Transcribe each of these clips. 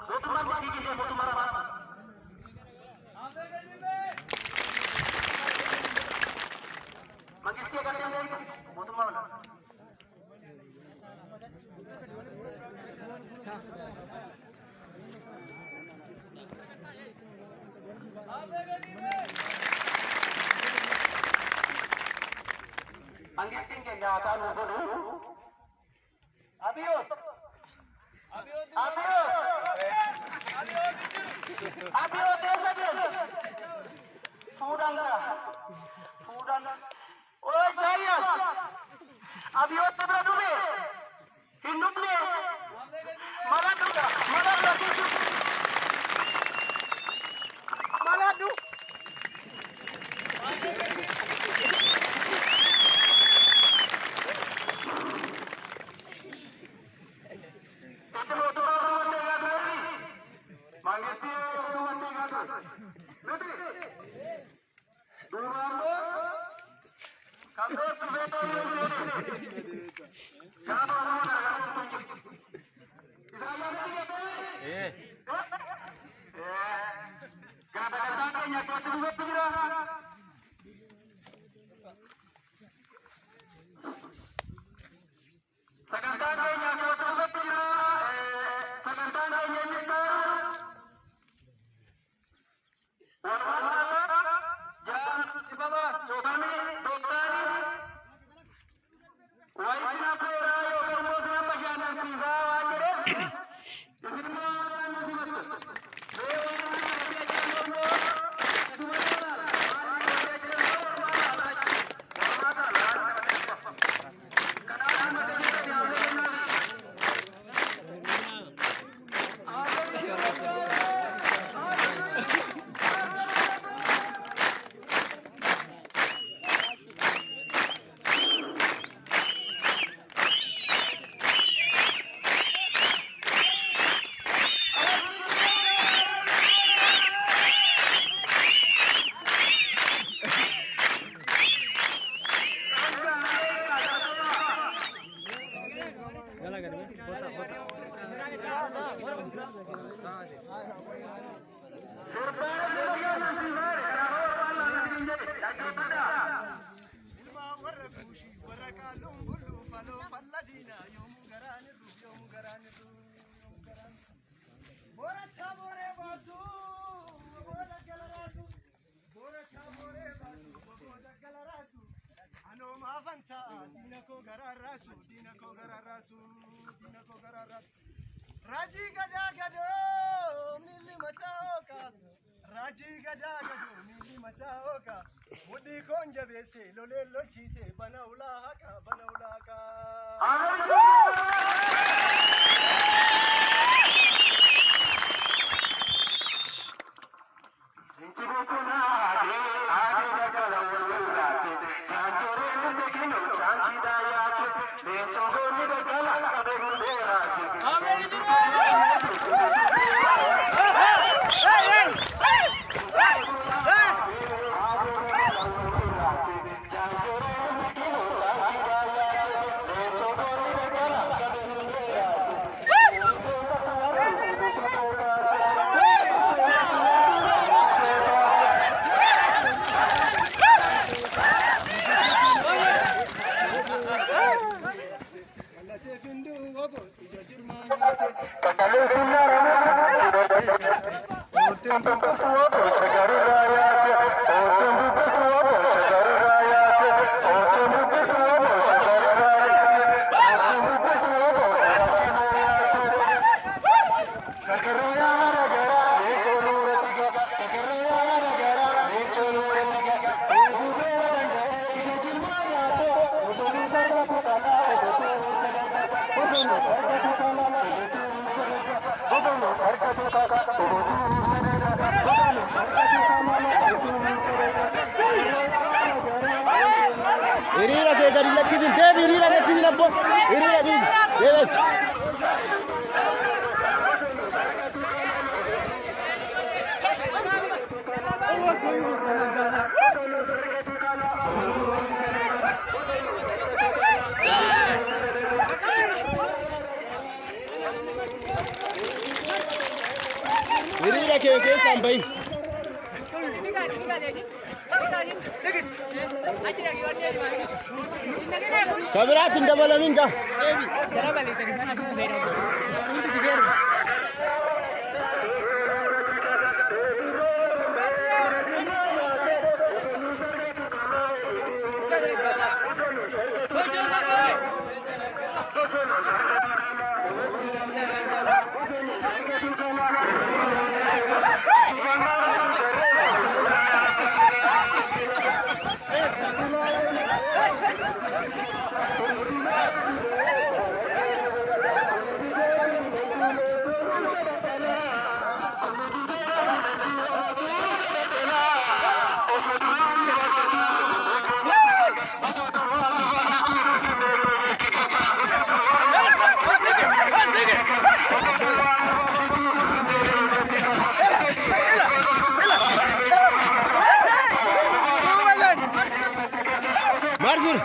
Mootummaan murtii mootummaa ramaa. Mangistii agartee beektu mootummaa wala. Mangistiin keenya haasaa nuu godhu. Abiyoot! Abiyoot! Abiyoot eessa deemte? Fuudhan gara. Fuudhan. Oo Isaayyaas! Abiyoot si bira dhufe? Hin dhufne? Maladhu maladhu maladhu. Itti mootummaa Oromoo seegaa turerri. Mangistii mootummaa seegaa ture. Miti. Duuba ammoo kan beektu beektuu yoo seene. Gaafa Oromoo garagaraa hin jiru. Isaayyaas jettee? Gara sagantaa keenya akkumatti dhufetti jira. Sagantaan keenya akkumatti dhufetti jira. Sagantaan keenya inni itti yookaan dooktarii wayitina feeraa yookaan immoo sina bashannansiisaa waan jedheef isin immoo waan nu simattu. Mee waan nu simattee jiran immoo isuma ilaala. Waan nu simattee jiran immoo hormaata laata. Kanaaf uummata keenya yaamnee kennaafi. Ilmaan warra kuushii warra qaalluun bullu faloo falla diinaa yoomuu garaan irru yoomuu garaan irru yoomuu garaan irru. Boorachaa booree baasuu booda gala raasu boorachaa booree baasuu booda gala raasu anoo maafan ta'a diina koo garaan raasu diina koo garaan raasu diina koo garaan raasu. Raajii gadaa gadoo miilli mataa ooka. Raajii gadaa gadoo miilli mataa ooka. Mudhii koon jabeesse lolee lolchiise bana ulaa haqa bana ulaa haqa. Qallatee finduu obbo ija jirmaa nyaate. Hiriira kee gadi lakkisin deebi hiriira lakkisin abbo hiriira dhiisi deebi. kee keessaan bahin. Ka biraatti hin dabalamin gaa. Marsir.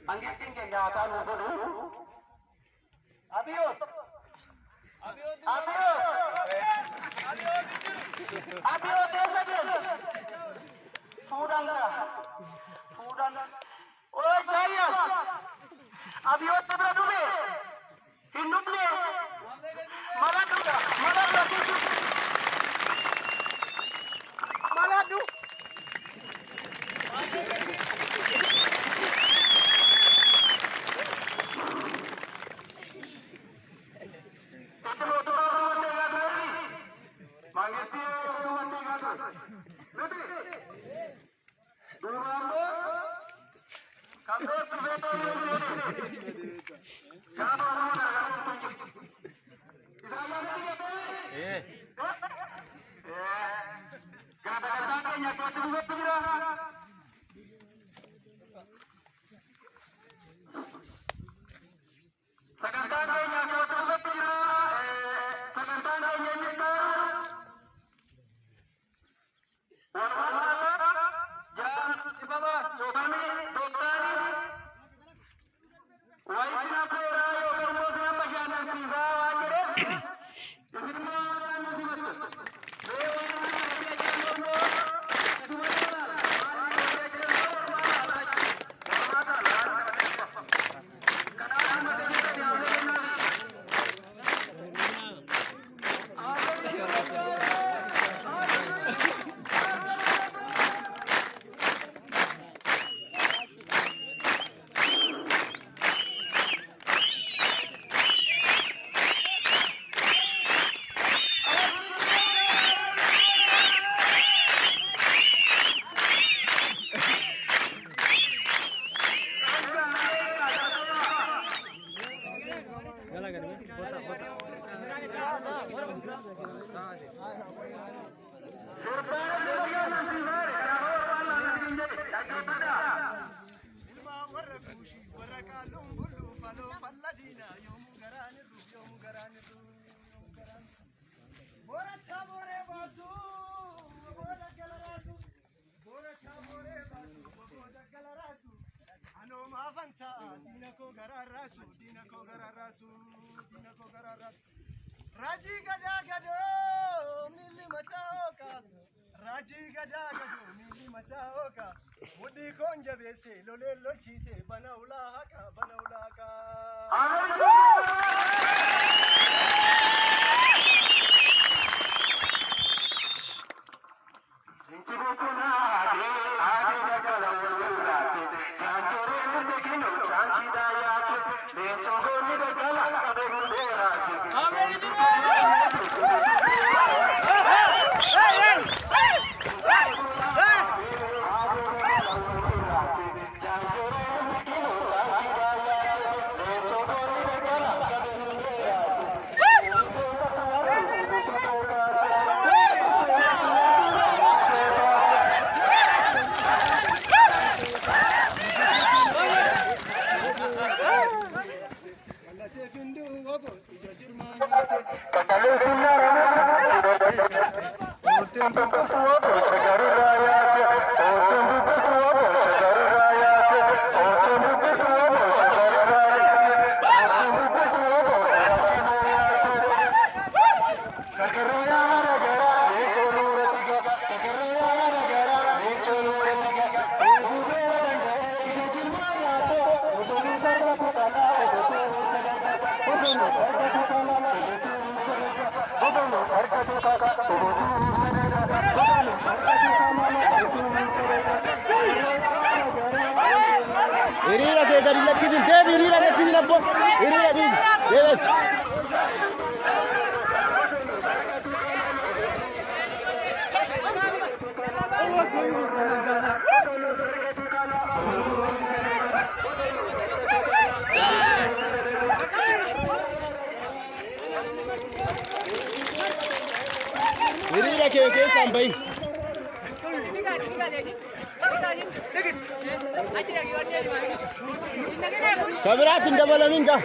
Mangistiin keenya haasaa nuu godhu. Abiyoot! Abiyoot! Abiyoot eessa deemu? Fuudhaan gara. Fuudhaan. Oo Isaayyaas! Abiyoot si bira dhufe! Hin dhufne! Mala dhuga! Mala dhuga! Mala dhuga! Ilma warra kuushii warra qaalluun bullu faloo falla diinaa yoomuu garaan irru yoomuu garaan irru yoomuu garaan irru. Boorachaa booree baasu booda gala raasu boorachaa booree baasu booda gala raasu anoo maafantaa diina koo garaan raasu diina koo garaan raasu diina koo garaan raasu. Raajii gadaa gadoo miilli mataa hooka. Raajii gadaa gadoo miilli mataa hooka. Mudhii koon jabeesse lolee lolchiise bana ulaa haqa bana ulaa haqa. Gallatee finduu obbo ija jirmaa nyaate. Hiriira kee gadi lakkisin deebi hiriira lakkisin abbo hiriira dhiisi deebi. Hiriira kee keessaan bahi. Ka biraatti hin dabalamin gaa.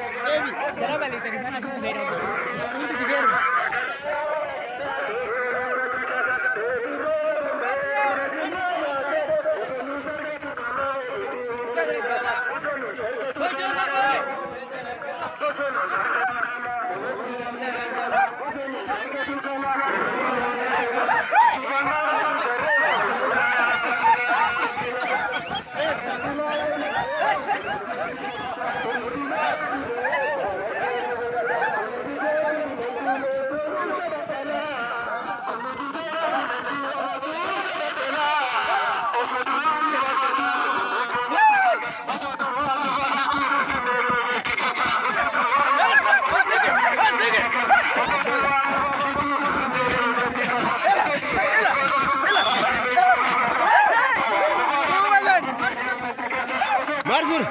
Marsir.